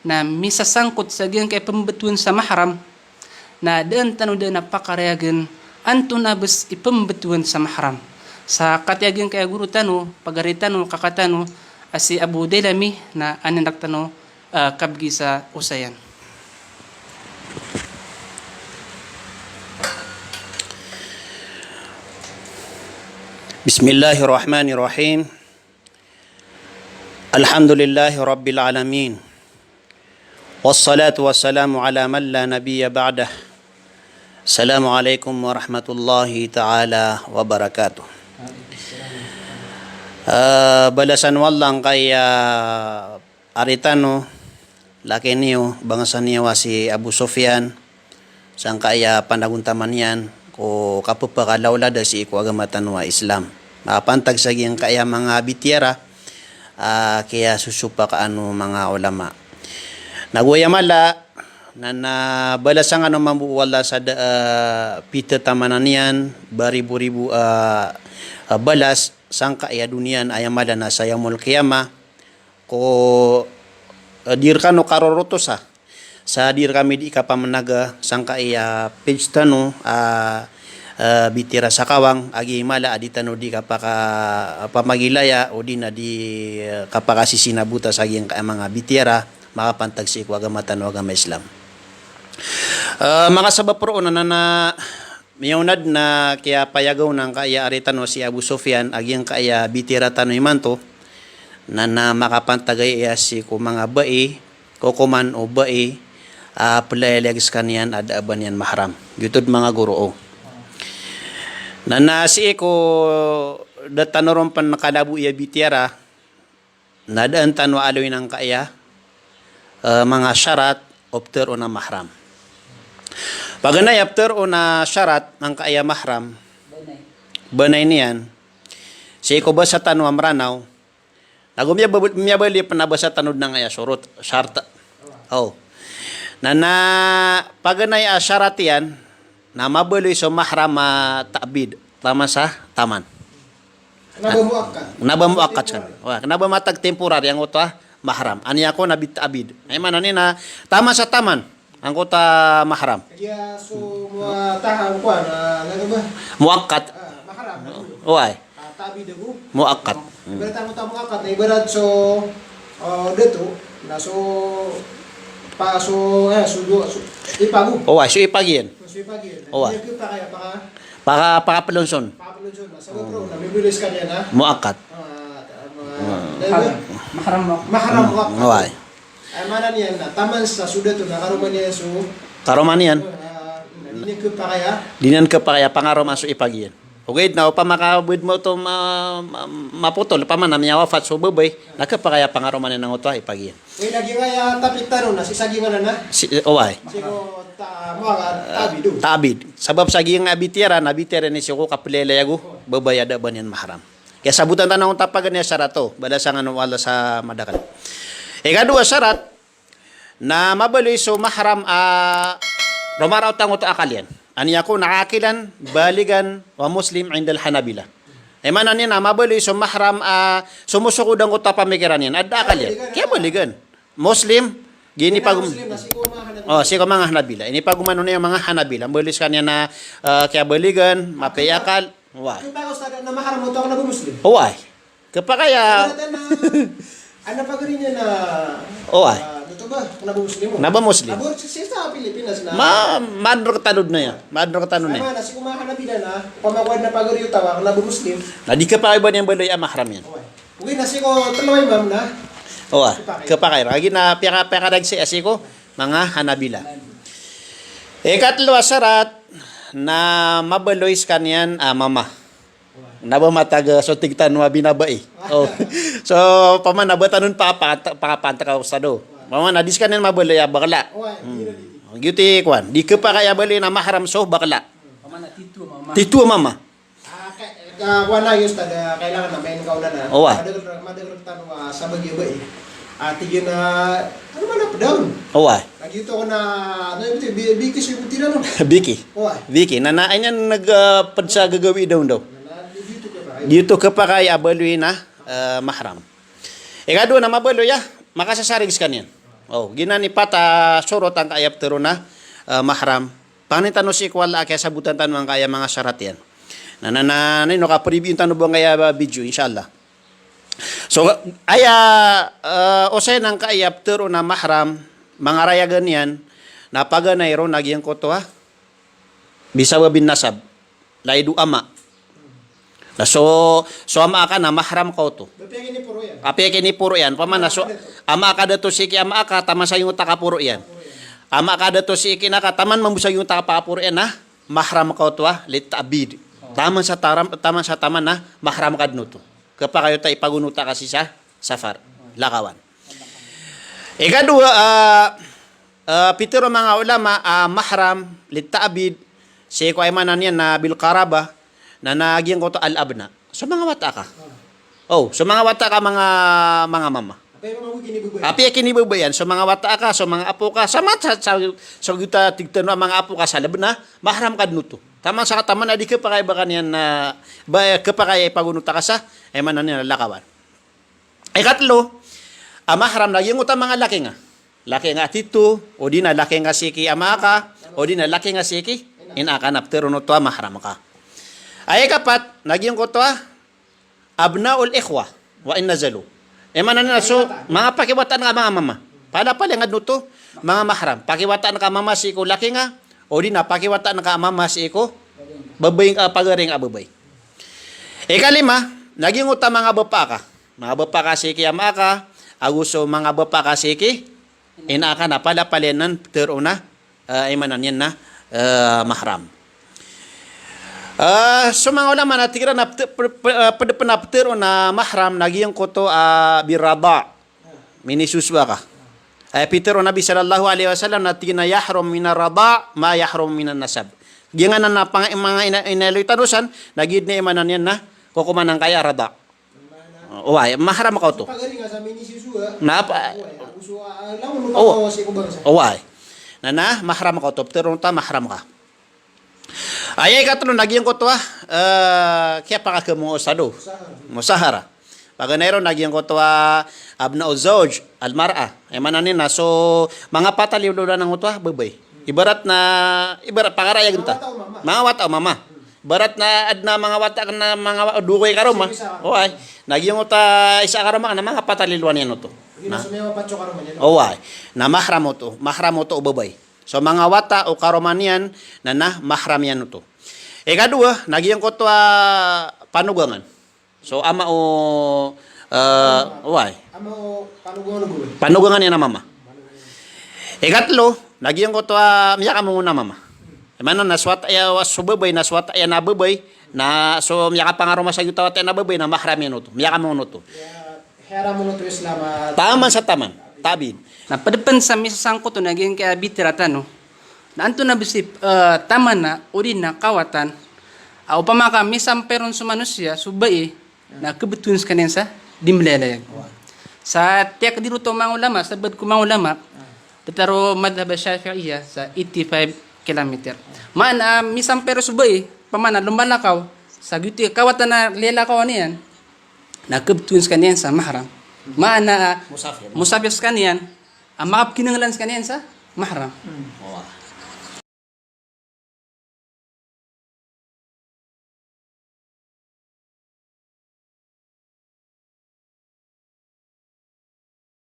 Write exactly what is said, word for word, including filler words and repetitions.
na misasangkot sa giyangkaya pembetowan sa mahram, na da an tano da na pakarayagen antonaa bes i pembetowan sa mahram. Sa katiya giyangkaya goro tano, pagari tano, kaka tano, a si Abu Dailami, na anin rektano, ah, kabgi sa osayan. Bismillahirrahmanirrahim. Alhamdulillahi Rabbil Alamin. Wassalatu wassalamu ala man la nabiyya ba'dah. Assalamu alaikum warahmatullahi ta'ala wabarakatuh. Ah, balasan o Allah angkaya ari tano, laki niyo, bangsa niyo a si Abu Sufyan, sangkaya panagontaman iyan ko kapepakalawlad sii ko agama tano a Islam. Makapantag sa giyangkaya manga bitiyara, ah, kiyasosopak o manga ulama. Nago aya mala, na, na balasan kano mambo o Allah sa da, ah, pitetaman iyan, baribo-ribo, ah, ah, balas, sangkaya doniya, aya mala na sa Yawmul Qiyamah, ko, eh, di rekano karorotosa. Sa di rekami di kapamenaga sangkaya page tano, ah, eh, Bitiyara sa Kawang, a gii mala a di tano di kapaka, pamagilaya, odi na di, eh, kapakasisinabota sa giyangkaya manga bitiyara, makapantag sii ko agama tano a agama Islam. Eh, manga sabap roo na, na, na, miyaonad na kiyapayagaw angkaya ari tano si Abu Sufyan, a giyangkaya bitiyara tano imanto, na, na makapantag aya sii ko manga bai, kokoman o bai, ah, pelayalayag sekaniyan a da a ba niyan mahram. Giyoto den manga goro o. Na, na sii ko da tano ron pen kalabo iya bitiyara, na da an tano aloyin angkaya, eh, manga sharat o petero a mahram. Paganay a petero a sharat angkaya mahram, banay niyan, sii ko basa tano a Meranaw, nago miyabal-, miyabaloy pen a basa tano den angkaya shurut, shart. O. Na, na paganay a sharat iyan, na mabaloy so mahram a ta'bid, taman sa taman. Kena ba muakkad? Kena ba muakkad san. Wah, kena ba matag temporary angkoto a mahram. An aya ko na bita'bid. Aya maana niyan na taman sa taman angkoto a mahram. Kagiya so muatahang ko na, na, na ba? Muakkad. Ah, mahram. Oway. Ah, ta'bid ago? Muakkad. Hmm. Ibarat angkoto a muakkad na ibarat so, ah, dato, na so, pa, so, eh, so do, so ipag o. Oway, so ipag iyan. So ipag iyan. Oway. Aya kepakay a paka- Paka, pakapelonson. Pakapelonson. Sa bro, na mibili sekaniyan na. Muakkad. Ah, ta-, ma-, Hmm. Mahram, mahram muakkad. Oway. Aya maana niyan na taman sa so dato na karoma niyan so. Karoma niyan. Ah, di niyan kepakay a. Di niyan kepakay a pangaroma so ipag iyan. Ogaid na opama ka bed mo to ma-, ma-, mapotol, opama na miyawafat so babay, na kepakay a pangaroma niyan angkoto a ipag iyan. Oway, lagid angkaya tapit tano na sii sa giyangkanan a. Si, oway. Sii ko ta-, muakkad, ta'bid o. Ta'bid. Sabap sa giyangkaya bitiyara, na bitiyara ini sii ko kapelayalayag o babay a da a ba niyan mahram. Kiyasabotan tano angkoto a paganay a sharat o, balasan kano o Allah sa madakel. Ikadowa a sharat, na mabaloy so mahram a roma raot angkoto a akal iyan. An aya ko na aqilan, balighan, wa muslim indal Hanabilah. Aya maana niyan na mabaloy so mahram a somosokod angkoto a pamikiran iyan. Adn a akal iyan. Kiyabalighan. Muslim, gii inipagom-, Muslim na sii ko manga Hanabilah. O, sii ko manga Hanabilah. Inipagoman on iyan o manga Hanabilah. Mabaloy sekaniyan na, eh, kiyabalighan, mapiya i akal. Oway. Kepakay, Ustadh, na mahram oto a kena ba Muslim? Oway. Kepakay a. Ibarat na, ana pagari niyan na. Oway. Ah, oto ba, kena ba Muslim? Kena ba Muslim. Abor sii sa Pilipinas na. Ma-, maadn rektano den aya. Maadn rektano den aya. Aya maana sii ko manga Hanabilah na, opama ko adn a pagari o taw a kena ba Muslim, na di kepakay a ba niyan baloy a mahram iyan. Oway. Ogaid na sii ko telo a imam na. Oway. Kepakay. Kepakay. Lagid na piyaka-, piyakadagsi a sii ko manga Hanabilah. Ikatlo a sharat na mabaloy sekaniyan a mama. Na ba matag, eh, so tig tano a binabai. O. So, opama na ba tano paka-, paka-, pakapantek a ustadh o. Opama na di sekaniyan mabaloy a bakla. Hmm. Giyoto i kowan. Di kepakay a baloy na mahram so bakla. Tito a mama. Ah, ka-, ka-, kowan a, Ustadh, ah, kailangan na main kaonan na. Oway. Madakel, madakel tano a sabagi a bai. Ah, tig iyan a, ano man a pedaon. Oway. Lagid oto na, ano, bi-, bi-, biki so iboto iran on. Biki. Oway. Biki. Na, na, aya niyan nag, ah, ped sa gagawii daon daw. Na, na, di, di oto kepakay. Di oto kepakay a baloy na, eh, mahram. Ikadowa na mabaloy a makasasarig sekaniyan. O, giyanan i pat a sorot angkaya ptharoon a, eh, mahram. Pangnin tano sii ko Allah a kiyasabotan tano angkaya manga sarat iyan. Na, na, na, na ino ka preview tano bo angkaya video, insha Allah. So, aya, eh, osayan angkaya ptharoon a mahram, manga rayagan iyan, na paganay ron na giyangkoto a bisababin nasab, lagid o ama. Na so, so ama aka na mahram ka oto. Apiya kiniporo iyan. Pamana so ama aka dato sii ki ama aka, taman sa giyangkoto a kaporo iyan. Ama aka dato sii ki ina aka, taman mambo sa giyangkoto a kaporo iyan na mahram ka oto a, lit ta'bid. Taman sa taram-, taman sa taman na mahram ka dn oto. Khapakay oto a ipagonota ka sii sa safar. Lakawan. Ikadowa, ah, ah, pitharo o manga ulama, ah, mahram lit ta'bid, sii ko aya maana niyan na bil qarabah, na, na giyangkoto al abna. So manga wata aka. O, so manga wata aka manga, manga mama. Apiya kinibabaan, so manga wata aka, so manga apo ka, sa mat-, sa, sa, so giyoto a tig tano a manga apo ka sa labna, mahram ka dn oto. Taman sa taman a di khapakay ba ka niyan na, ba, khapakay a ipagonota ka sa aya maana niyan na lakawan. Ikatlo a mahram na giyangkoto a manga laki nga. Laki nga a tito, odi na laki nga sii ki ama aka, odi na laki nga sii ki ina aka, na ptharoon oto a mahram ka. Aya ikapat na giyangkoto a abna'ul ikhwah wa in nazalu. Aya maana niyan na so manga pakiwataan ka a manga mama. Palapalaya nga dn oto manga mahram. Pakiwataan ka a mama sii ko laki nga, odi na pakiwataan ka a mama sii ko babay, ah, pagari nga a babay. Ikalima na giyangkoto a manga bapa aka. Manga bapa aka sii ki ama aka, ago so manga bapa aka sii ki ina aka, na palapalaya nan ptharoon a, eh, aya maana niyan na, eh, mahram. Eh, so manga ulama na tig iran a pte-, pe-, pe-, eh, pd pn a ptharoon a mahram na giyangkoto a, ah, bir rada'. Minisosowa ka. Aya pitharo o Nabi sallallahu alaihi wasallam na tig iyan a, "Yahrum minar rada' ma yahrum minan nasab." Giyanan a pang-, manga ina-, inaaloy tano san, na giya dn i aya maana niyan na kokoman angkaya rada'. Oway, mahram ka oto. Na apa? Oway. Na, na, mahram ka oto. Ptharoon oto a mahram ka. Aya ikatlo na giyangkoto a, eh, kiyapakakhamong o sado. Musahara. Paganay ron na giyangkoto a abna'uz zawj, al mar'ah. Aya maana niyan na so manga patalilwanan angkoto a babay. Ibarat na, ibarat pakarayag nta. Manga wata o mama. Ibarat na adn a manga wata ka na manga wa-, dowa ko i karoma. Oway. Na giyangkoto a isa a karoma na manga patalilwa niyan oto. Na. Oway. Na mahram oto. Mahram oto o babay. So manga wata o karoma niyan na, na mahram iyan oto. Ikadowa, na giyangkoto a panogangan. So ama o, eh, oway. Panogangan iyan a mama. Ikatlo, na giyangkoto a miyakamongon a mama. Aya maana na so wata iyan, so babay, na so wata iyan a babay, na so miyakapangaroma sa giyoto a wata iyan a babay, na mahram iyan oto. Miyakamongon oto. Taman sa taman, ta'bid. Na pd pn sa misasangkoto na giyangkaya bitiyarai tano. Na antonaa bs i, eh, taman na odi na kawatan a opama ka misampay ron so manosiya, so bai, na khabtowan skaniyan sa di mlalayag. Sa tiyakdir oto o manga ulama, sa bad ko manga ulama, pitharo madhhab Shafi'iyya sa eighty-five kilometer. Maana a misampay ron so bai, opama na lombalakaw, sa giyoto i kawatan a lilakawan iyan, na khabtowan skaniyan sa mahram. Maana a musafir skaniyan, a makapkinanglan skaniyan sa mahram.